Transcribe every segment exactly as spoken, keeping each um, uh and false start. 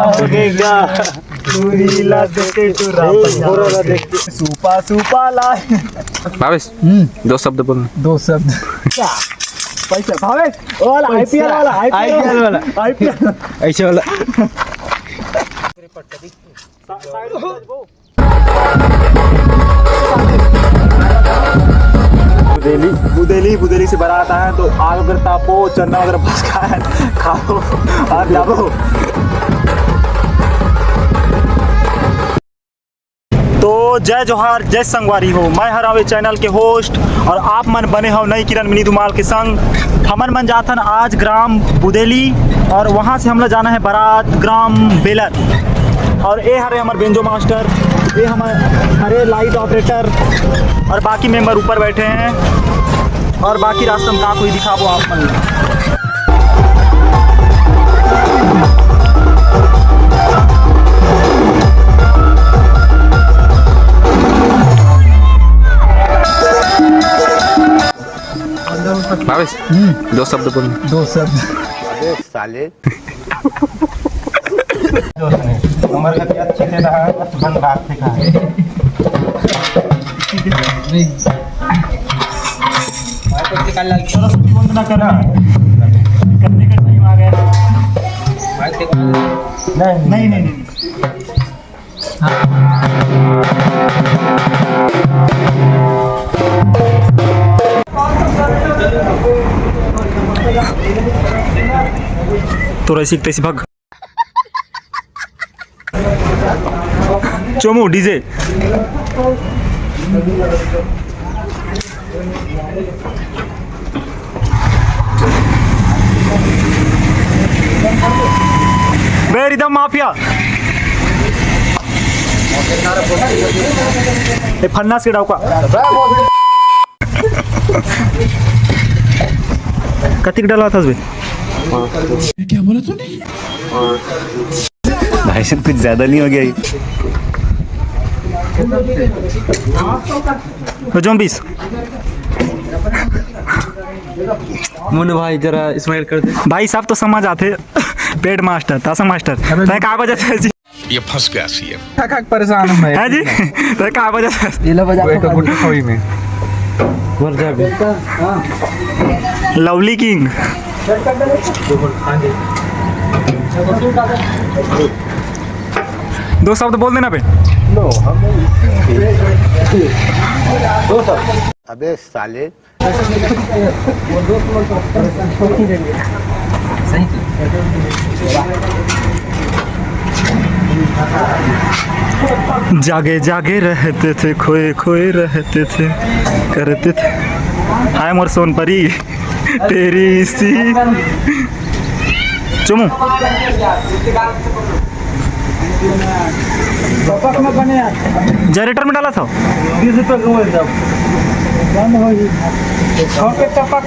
पूरी ला देखे तू राम। सुपा सुपा ला। भावेश, दो शब्द बोल। दो शब्द। पैसा। भावेश, वो वाला आईपीएल वाला, आईपीएल वाला। आईपीएल। ऐसे वाला। बुदेली, बुदेली, बुदेली से बारात आए हैं, तो आग वगैरह तापो, चना वगैरह बस खाए, खाओ और जाओ। तो जय जोहार, जय संगवारी हो, मैं हरावे चैनल के होस्ट और आप मन बने हो नई किरण मिनी धुमाल के संग। हमन मन जाथन आज ग्राम बुदेली और वहाँ से हमला जाना है बारात ग्राम बेलर। और ए हरे हमर बेंजो मास्टर, ए हमर हरे लाइट ऑपरेटर और बाकी मेंबर ऊपर बैठे हैं। और बाकी रास्ता में का कोई दिखाबो आप मन। भावेश, दो शब्द बोल। दो शब्द। अबे साले। दोस्त ने हमर का क्या चीजें रहा, बस बन बात से कहा। भाई तो निकाल ला। चलो, फोन ना करना। करने का टाइम आ गया। भाई देखो। नहीं, नहीं, नहीं, नहीं। तोरा ऐसी तैसी भाग। चोमू डीजे। बेरिदम माफिया। ए फन्नास के डाउका। कतिक डलाथस बे? क्या बोला तूने? भाई साहब, कुछ ज्यादा नहीं हो गया ये? तो जोम्बिस। मुन भाई, जरा स्माइल कर दे। भाई साहब तो समझ आते। पेड मास्टर, तासा मास्टर, अबे तैं का बजाथस? ये फंस गया सीएम। खा खा के परेशान हूँ मैं। हैं जी? तैं का बजाथस? ये लो बजा। वो तो गुट्टा खोई में। मर जा भी। Lovely king. दो शब्द बोल देना बे। नो, हम दो शब्द। अबे साले। जागे जागे रहते थे, खोए खोए रहते थे, करते थे। हाय मोर सोनपरी, तेरी सी। चुमू। जनरेटर में डाला था। बीस रुपये कम है साहब। बंद हो गई। छोटे टपक।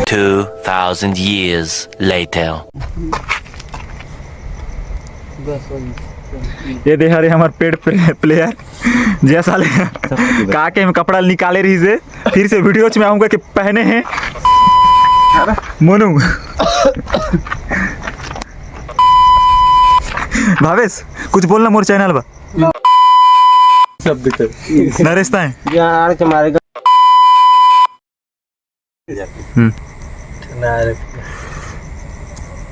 Two thousand years later. ये दे हरे हमर पेड प्ले-, प्लेयर। जे साले का के हम कपड़ा निकाले रहिस हे, फिर से वीडियो में आऊंगा कि पहने हैं मोनू। भावेश, कुछ बोलना मोर चैनल बा। सब दिक्कत। नरेश ताए। यार के मारेगा। हम्म।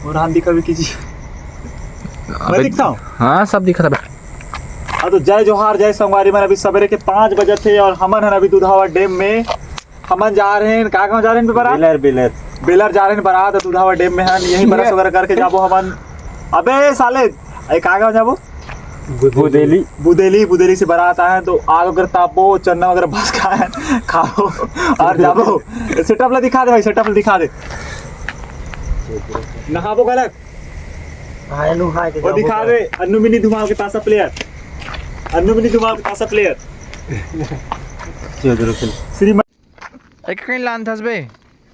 और हम दिखा भी कीजिए। मैं अबे, दिखता हूँ। हाँ, सब दिखा था। हाँ, तो जय जोहार, जय संगवारी मन। अभी सवेरे के पाँच बजे थे और हमन हन अभी दुधावा डैम में। हमन जा रहे हैं, का गाँव जा रहे हैं बे बारात? Baler, baler. बेलर जा रहे हैं बारात, दुधावा डैम में हन, यहीं बरस वगैरह करके जाबो हमन। अबे साले, ए, का गाँव जाबो? बुदेली। बुदेली, बुदेली से बारात आए हैं, तो आग वगैरह तापो, चन्ना वगैरह बस खाए, खाओ और जाबो। सेटअप ला दिखा दे भाई, सेटअप ला दिखा दे। नहाबो गलक। हाय, नहाए के वो जाबो दिखा दे, अन्नू मिनी धुमाल के तासा प्लेयर। अन्नू मिनी धुमाल के तासा प्लेयर। श्रीमान। एक कहीं लान थस बे।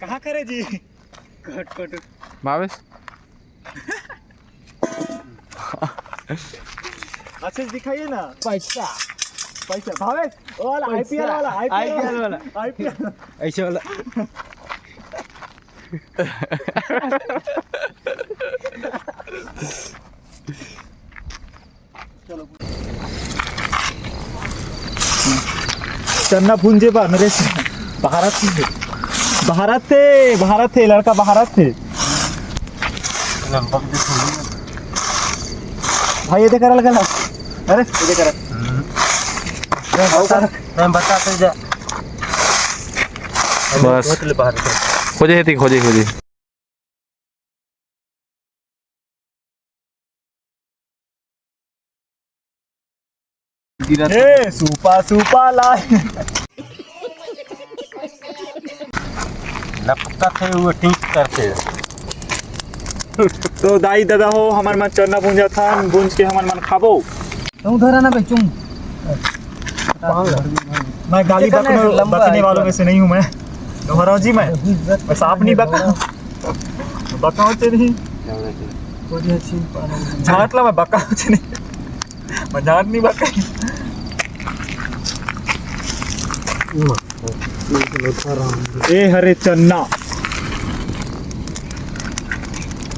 कहाँ करे जी? कट, कट। भावेश। अच्छे से दिखाइए ना। पैसा। पैसा। भावेश, वो वाला पैसा। आईपीएल वाला, आईपीएल वाला। आईपीएल वाला। आईपीएल। ऐसे वाला। चन्ना भूंजे बा नरेश। भारत थे, भारत थे, भारत थे, लड़का भारत थे। भाई, ये देख रहा लगा ना। अरे, ये देख रहा। मैं बताते जा। बस। खोजे हेती, खोजे, खोजे। ए, सूपा, सूपा ला। लपकत हे, वो ठीक करते। तो दाई ददा हो, हमर मन चन्ना भूंजत हन, भूंज के हमर मन खाबो। तुम धरा ना बे, चुम। मैं गाली कितना बकने, लंबा बकने है वालों में से नहीं हूँ मैं। दोहराओ जी, मैं, मैं साफ नहीं बका। बकाओ चे नहीं। झाट ला मैं बकाओ चे नहीं। मैं झाट नहीं बका। ए हरे चन्ना।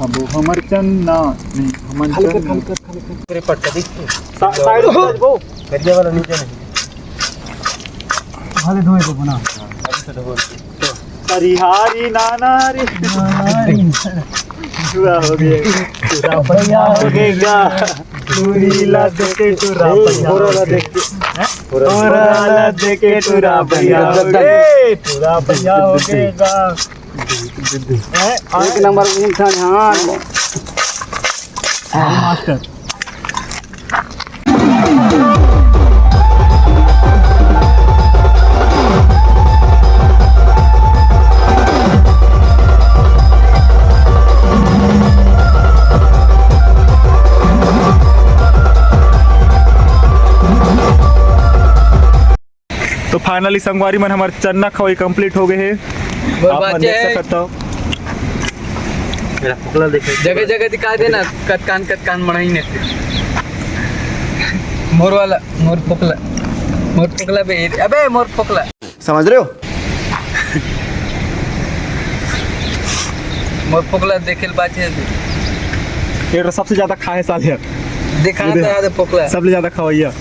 अब हमर चन्ना नहीं, हमन खाली कर, चन्ना। खाली कर, खाली कर। तेरे पट्टा देख। सा-, साइड में वो। करिया वाला नीचे नहीं। खाली धोए को बना। अभी तो धो। करिहारी नाना रे। पूरा हो गया। पूरा भैया हो गया। पूरी ला देखे पूरा भैया हो गया। हैं? पूरा ला देखे पूरा भैया हो गया। पूरा भैया हो गया। हैं? एक नंबर ऊंट है, हाँ। हाँ, मास्टर। तो finally संगवारी मन, हमर चन्ना खवाई complete हो गए हे। बोल आप मन बाचे देख है। सकत हव। मेरा फोकला देखे। जगह जगह दिखा देना, कतकान कतकान मड़ाई ने। मोर वाला, मोर फोकला, मोर फोकला बे, अबे मोर फोकला। समझ रहे हो? मोर फोकला देखे ल बाचे। ये तो सबसे ज्यादा खाए साले। दिखा ये दे। तो यार फोकला। सबसे ज्यादा खवैया।